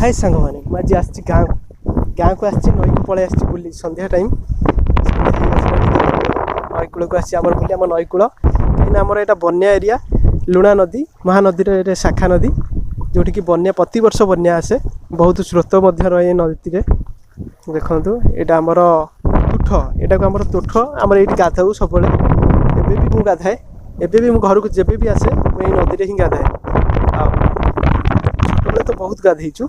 ହାଏ ସାଙ୍ଗମାନେ, ମୁଁ ଆଜି ଆସିଛି ଗାଁକୁ। ଗାଁକୁ ଆସିଛି, ନଈକୁ ପଳେଇ ଆସିଛି ବୁଲି। ସନ୍ଧ୍ୟା ଟାଇମ୍, ସନ୍ଧ୍ୟା ହେଇଆସିଲାଣି। ନଈକୂଳକୁ ଆସିଛି ଆମର ବୁଲି, ଆମ ନଈକୂଳ। କାହିଁକିନା ଆମର ଏଇଟା ବନ୍ୟା ଏରିଆ, ଲୁଣା ନଦୀ, ମହାନଦୀର ଏଇଟା ଶାଖା ନଦୀ, ଯେଉଁଠିକି ବନ୍ୟା ପ୍ରତିବର୍ଷ ବନ୍ୟା ଆସେ। ବହୁତ ସ୍ରୋତ ମଧ୍ୟ ରହେ ଏ ନଦୀରେ। ଦେଖନ୍ତୁ, ଏଇଟା ଆମର ତୁଠ, ଏଇଟାକୁ ଆମର ତୁଠ। ଆମର ଏଇଠି ଗାଧାଉ ସବୁବେଳେ। ଏବେ ବି ମୁଁ ଗାଧାଏ, ଏବେ ବି ମୁଁ ଘରକୁ ଯେବେ ବି ଆସେ ମୁଁ ଏଇ ନଦୀରେ ହିଁ ଗାଧାଏ। ଆଉ ଛୋଟବେଳେ ତ ବହୁତ ଗାଧେଇଛୁ,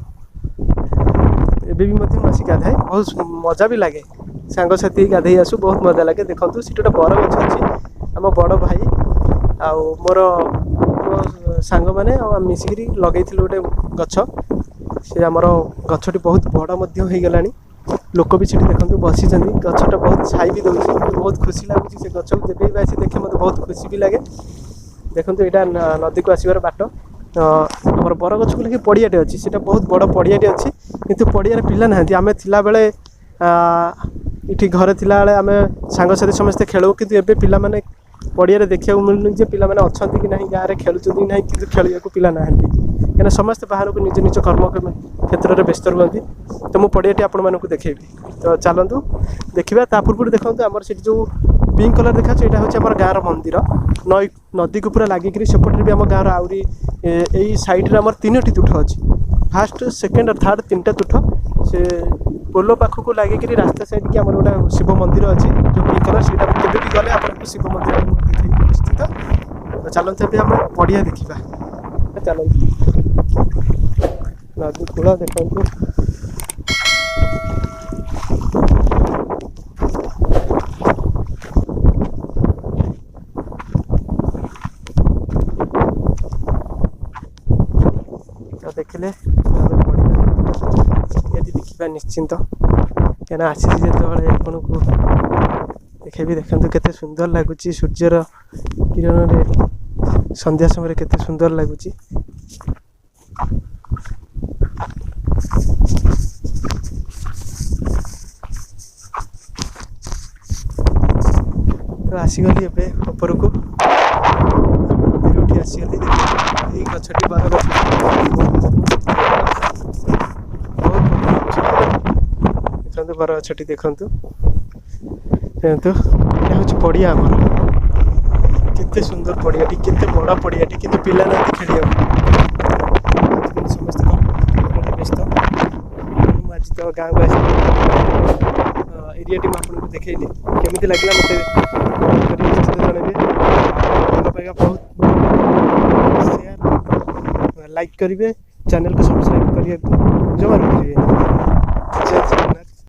ଏବେ ବି ମଧ୍ୟ ମୁଁ ଆସି ଗାଧାଏ। ବହୁତ ମଜା ବି ଲାଗେ, ସାଙ୍ଗସାଥି ଗାଧେଇ ଆସୁ, ବହୁତ ମଜା ଲାଗେ। ଦେଖନ୍ତୁ, ସେଠି ଗୋଟେ ବରଗଛ ଅଛି। ଆମ ବଡ଼ ଭାଇ ଆଉ ମୋ ସାଙ୍ଗମାନେ ଆଉ ଆମେ ମିଶିକିରି ଲଗେଇଥିଲୁ ଗୋଟେ ଗଛ। ସେ ଆମର ଗଛଟି ବହୁତ ବଡ଼ ମଧ୍ୟ ହେଇଗଲାଣି। ଲୋକ ବି ସେଠି ଦେଖନ୍ତୁ ବସିଛନ୍ତି। ଗଛଟା ବହୁତ ଛାଇ ବି ଦେଉଛି, ବହୁତ ଖୁସି ଲାଗୁଛି। ସେ ଗଛକୁ ଯେବେ ବି ଆସି ଦେଖେ ମୋତେ ବହୁତ ଖୁସି ବି ଲାଗେ। ଦେଖନ୍ତୁ, ଏଇଟା ନଦୀକୁ ଆସିବାର ବାଟ। ଆମର ବରଗଛକୁ ଲାଗି ପଡ଼ିଆଟେ ଅଛି, ସେଇଟା ବହୁତ ବଡ଼ ପଡ଼ିଆଟେ ଅଛି, କିନ୍ତୁ ପଡ଼ିଆରେ ପିଲା ନାହାନ୍ତି। ଆମେ ଥିଲାବେଳେ, ଏଠି ଘରେ ଥିଲାବେଳେ ଆମେ ସାଙ୍ଗସାଥି ସମସ୍ତେ ଖେଳୁ, କିନ୍ତୁ ଏବେ ପିଲାମାନେ ପଡ଼ିଆରେ ଦେଖିବାକୁ ମିଳୁନି ଯେ ପିଲାମାନେ ଅଛନ୍ତି କି ନାହିଁ, ଗାଁରେ ଖେଳୁଛନ୍ତି କି ନାହିଁ। କିନ୍ତୁ ଖେଳିବାକୁ ପିଲା ନାହାନ୍ତି, କାହିଁକିନା ସମସ୍ତେ ବାହାରକୁ ନିଜ ନିଜ କର୍ମ କ୍ଷେତ୍ରରେ ବ୍ୟସ୍ତ ରୁହନ୍ତି। ତ ମୁଁ ପଡ଼ିଆଟି ଆପଣମାନଙ୍କୁ ଦେଖେଇବି, ତ ଚାଲନ୍ତୁ ଦେଖିବା। ତା ପୂର୍ବରୁ ଦେଖନ୍ତୁ, ଆମର ସେଠି ଯେଉଁ ପିଙ୍କ କଲର୍ ଦେଖାଯାଉଛି, ଏଇଟା ହେଉଛି ଆମର ଗାଁର ମନ୍ଦିର। ନଈ ନଦୀକୁ ପୁରା ଲାଗିକିରି ସେପଟରେ ବି ଆମ ଗାଁର ଆହୁରି ଏଇ ସାଇଡ଼୍ରେ ଆମର ତିନୋଟି ତୁଠ ଅଛି, ଫାଷ୍ଟ, ସେକେଣ୍ଡ ଆଉ ଥାର୍ଡ଼, ତିନିଟା ତୁଠ। ସେ ପୋଲ ପାଖକୁ ଲାଗିକିରି ରାସ୍ତା ସାଇଡ଼୍କି ଆମର ଗୋଟେ ଶିବ ମନ୍ଦିର ଅଛି, ଯେଉଁ ପିଙ୍କ କଲର୍, ସେଇଟା କେବେ ବି ଗଲେ ଆପଣଙ୍କୁ ଶିବ ମନ୍ଦିର ମୁଁ ଦେଖେଇବି ନିଶ୍ଚିତ। ତ ଚାଲନ୍ତୁ, ଏବେ ଆମେ ପଡ଼ିଆ ଦେଖିବା, ଚାଲନ୍ତୁ। ନଦୀ କୂଳ ଦେଖନ୍ତୁ। ତ ଦେଖିଲେ, ଆମେ ପଡ଼ିଆ ଦେଖିବା ନିଶ୍ଚିନ୍ତ, କାହିଁକିନା ଆସିଛି ଯେତେବେଳେ ଆପଣଙ୍କୁ ଦେଖେଇବି। ଦେଖନ୍ତୁ କେତେ ସୁନ୍ଦର ଲାଗୁଛି, ସୂର୍ଯ୍ୟର କିରଣରେ ସନ୍ଧ୍ୟା ସମୟରେ କେତେ ସୁନ୍ଦର ଲାଗୁଛି। ତ ଆସିଗଲି ଏବେ ଉପରକୁ, ନଦୀରୁ ଉଠି ଆସିଗଲି। ଦେଖନ୍ତୁ, ଏଇ ଗଛଟି ବରଗଛ, ବହୁତ ଦେଖନ୍ତୁ ବରଗଛଟି ଦେଖନ୍ତୁ। ଦେଖନ୍ତୁ, ଏଇଟା ହେଉଛି ପଡ଼ିଆ ଆମର। କେତେ ସୁନ୍ଦର ପଡ଼ିଆଟି, କେତେ ବଡ଼ ପଡ଼ିଆଟି, କିନ୍ତୁ ପିଲା ନାହାନ୍ତି ଖେଳିବାକୁ। ଆଜିକାଲି ସମସ୍ତେ କର୍ମ ବ୍ୟସ୍ତ। ମୁଁ ଆଜି ତ ଗାଁକୁ ଆସିଥିଲି, ଏରିଆଟି ମୁଁ ଆପଣଙ୍କୁ ଦେଖେଇଲି। କେମିତି ଲାଗିଲା ମୋତେ କମେଣ୍ଟ କରି ନିଶ୍ଚିତ ଜଣାଇବେ। ଭଲ ପାଇବା ବହୁତ, ସେୟାର, ଲାଇକ୍ କରିବେ, ଚ୍ୟାନେଲକୁ ସବସ୍କ୍ରାଇବ୍ କରିବାକୁ ଜମାରୁ ଭୁଲିବେନି।